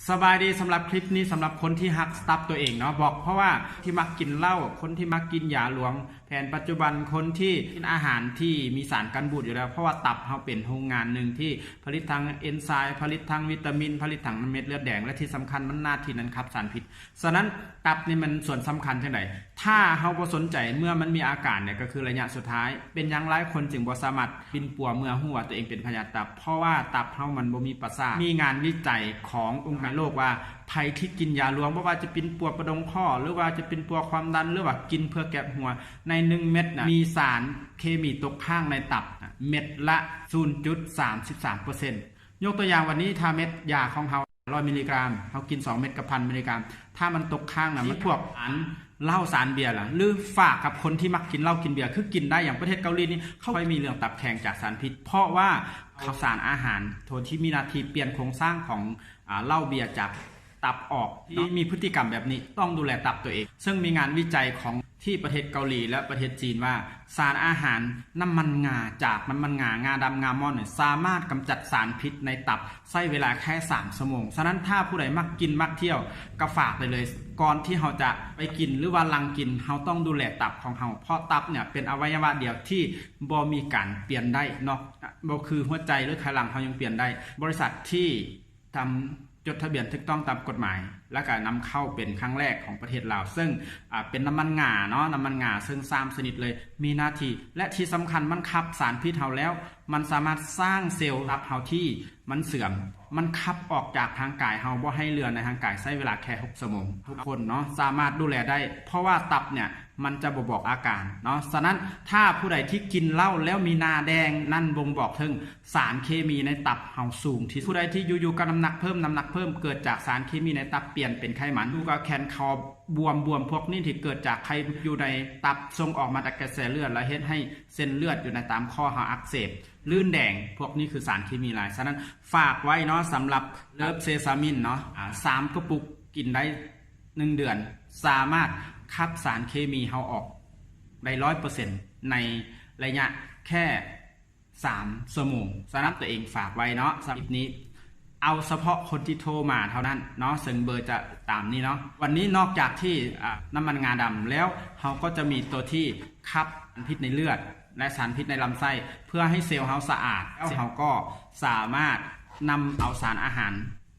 ສະບາຍດີ ສຳລັບຄລິບນີ້ ສຳລັບຄົນທີ່ຮັກຕັບຕົວເອງເນາະ ບອກ ເພາະວ່າທີ່ມັກກິນເຫຼົ້າ ຄົນທີ່ມັກກິນຢາຫຼວງແຜນປັດຈຸບັນ ຄົນທີ່ກິນອາຫານທີ່ມີສານກັນບູດຢູ່ແລ້ວ ເພາະວ່າຕັບເຮົາເປັນໂຮງງານໜຶ່ງທີ່ຜະລິດທັງເອັນໄຊມ໌ ຜະລິດທັງວິຕາມິນ ຜະລິດທັງເມັດເລືອດແດງ ແລະທີ່ສຳຄັນມັນໜ້າທີ່ນັ້ນຂັບສານພິດ. ສະນັ້ນ ຕັບນີ້ມັນສ່ວນສຳຄັນຈັ່ງໃດ? ຖ້າເຮົາບໍ່ສົນໃຈ ເມື່ອມັນມີອາການເນຍ ກໍຄືໄລຍະສຸດທ້າຍ. ເປັນຫຍັງຫຼາຍຄົນຈຶ່ງບໍ່ສາມາດປິ່ນປົວເມື່ອຮູ້ວ່າຕົວເອງເປັນພະຍາດຕັບ? ເພາະວ່າຕັບເຮົາມັນບໍ່ມີປະສາດ. ມີງານວິໄຈຂອງອົງການໂລກວ່າ ໃຜທີ່ກິນຢາຫຼວງ ບໍ່ວ່າຈະປິ່ນປົວປະດົງຂໍ້ ຫຼືວ່າຈະປິ່ນປົວຄວາມດັນ ຫຼືວ່າກິນເພື່ອແກັບຫົວ ໃນໜຶ່ງເມັດນະ ມີສານເຄມີຕົກຄ້າງໃນຕັບນະ ເມັດລະສູນຈຸດສາມສິບສາມເປີເຊັນ. ຍົກຕົວຢ່າງ ວັນນີ້ຖ້າເມັດຢາຂອງເຮົາຮ້ອຍມິລລິກຣາມ ເຮົາກິນສອງເມັດກັບພັນມິລລິກຣາມ ຖ້າມັນຕົກຄ້າງນະ ມັນພວກອັນເຫຼົ້າສານເບຍລະ ຫຼືຝາກກັບຄົນທີ່ມັກກິນເຫຼົ້າກິນເບຍ ຄືກິນໄດ້. ຢ່າງປະເທດເກົາຫຼີນີ້ ເຂົາບໍ່ມີເລື່ອງຕັບແຂງຈາກສານພິດ ເພາະວ່າເຂົາສານອາຫານໂທທີ່ມີໜ້າທີ່ປ່ຽນໂຄງສ້າງຂອງ ອາ ເຫຼົ້າເບຍຈາກຕັບອອກເນາະ. ທີ່ມີພຶດຕິກຳແບບນີ້ ຕ້ອງດູແລຕັບຕົວເອງ. ເຊິ່ງມີງານວິໄຈຂອງທີ່ປະເທດເກົາຫຼີ ແລະ ປະເທດຈີນວ່າ ສານອາຫານ ນ້ຳມັນງາ ຈາກນ້ຳມັນງາ ງາດຳ ງາມ່ອນ ສາມາດກຳຈັດສານພິດໃນຕັບ ໃຊ້ເວລາແຄ່ສາມຊົ່ວໂມງ. ສະນັ້ນ ຖ້າຜູ້ໃດມັກກິນມັກທ່ຽວ ກໍຝາກໄດ້ເລີຍ ກ່ອນທີ່ເຮົາຈະໄປກິນ ຫຼືວ່າຫຼັງກິນ ເຮົາຕ້ອງດູແລຕັບຂອງເຮົາ ເພາະຕັບເນຍເປັນອະໄວຍະວະດຽວທີ່ບໍ່ມີການປ່ຽນໄດ້ເນາະ ບໍ່ຄືຫົວໃຈ ຫຼືໄຂ່ຫຼັງ ເຮົາຍັງປ່ຽນໄດ້. ບໍລິສັດທີ່ ທຳຈົດທະບຽນຖືກຕ້ອງຕາມກົດໝາຍ ແລ້ວກະນຳເຂົ້າເປັນຄັ້ງແລກຂອງປະເທດລາວ ເຊິ່ງ ອາ ເປັນນ້ຳມັນງາເນາະ ນ້ຳມັນງາ ເຊິ່ງສາມຊະນິດເລີຍມີໜ້າທີ່ ແລະ ທີ່ສຳຄັນມັນຂັບສານພິດເຮົາແລ້ວ ມັນສາມາດສ້າງເຊວຕັບເຮົາທີ່ມັນເສື່ອມ ມັນຂັບອອກຈາກຮ່າງກາຍເຮົາ ບໍ່ໃຫ້ເຫຼືອໃນຮ່າງກາຍ ໃຊ້ເວລາແຄ່ຫົກຊົ່ວໂມງ. ທຸກຄົນເນາະ ສາມາດດູແລໄດ້ ເພາະວ່າຕັບເນຍ ມັນຈະບໍ່ບອກອາການເນາະ. ສະນັ້ນ ຖ້າຜູ້ໃດທີ່ກິນເຫຼົ້າແລ້ວມີໜ້າແດງ ນັ້ນບົ່ງບອກເຖິງສານເຄມີໃນຕັບເຮົາສູງທີ່ສຸດ. ຜູ້ໃດທີ່ຢູ່ໆກໍນ້ຳໜັກເພີ່ມ ນ້ຳໜັກເພີ່ມ ເກີດຈາກສານເຄມີໃນຕັບປ່ຽນເປັນໄຂມັນ, ຢູ່ກໍແຂນຄໍບວມ ບວມພວກນີ້ທີ່ເກີດຈາກໄຂຢູ່ໃນຕັບ ສົ່ງອອກມາຈາກກະແສເລືອດ ແລ້ວເຮັດໃຫ້ເສັ້ນເລືອດຢູ່ໃນຕາມຂໍ້ເຮົາອັກເສບ ລື່ນແດງ ພວກນີ້ຄືສານເຄມີຫຼາຍ. ສະນັ້ນ ຝາກໄວ້ເນາະ ສຳລັບເລີບເຊຊາມິນເນາະ ອາ ສາມກະປຸກ ກິນໄດ້ໜຶ່ງເດືອນ ສາມາດຂັບສານເຄມີເຮົາອອກໄດ້ຮ້ອຍເປີເຊັນ ໃນໄລຍະແຄ່ສາມຊົ່ວໂມງ. ສຳລັບຕົວເອງຝາກໄວ້ເນາະ ສຳລັບຄລິບນີ້ ເອົາສະເພາະຄົນທີ່ໂທມາເທົ່ານັ້ນເນາະ ເຊິ່ງເບີຈະຕາມນີ້ເນາະ. ວັນນີ້ນອກຈາກທີ່ ອາ ນ້ຳມັນງາດຳແລ້ວ ເຮົາກໍຈະມີຕົວທີ່ຂັບສານພິດໃນເລືອດ ແລະ ສານພິດໃນລຳໄສ້ ເພື່ອໃຫ້ເຊວເຮົາສະອາດ ແລ້ວເຮົາກໍສາມາດນຳເອົາສານອາຫານ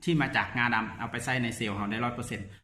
ທີ່ມາຈາກງາດຳ ເອົາໄປໃຊ້ໃນເຊວເຮົາໄດ້ຮ້ອຍເປີເຊັນ.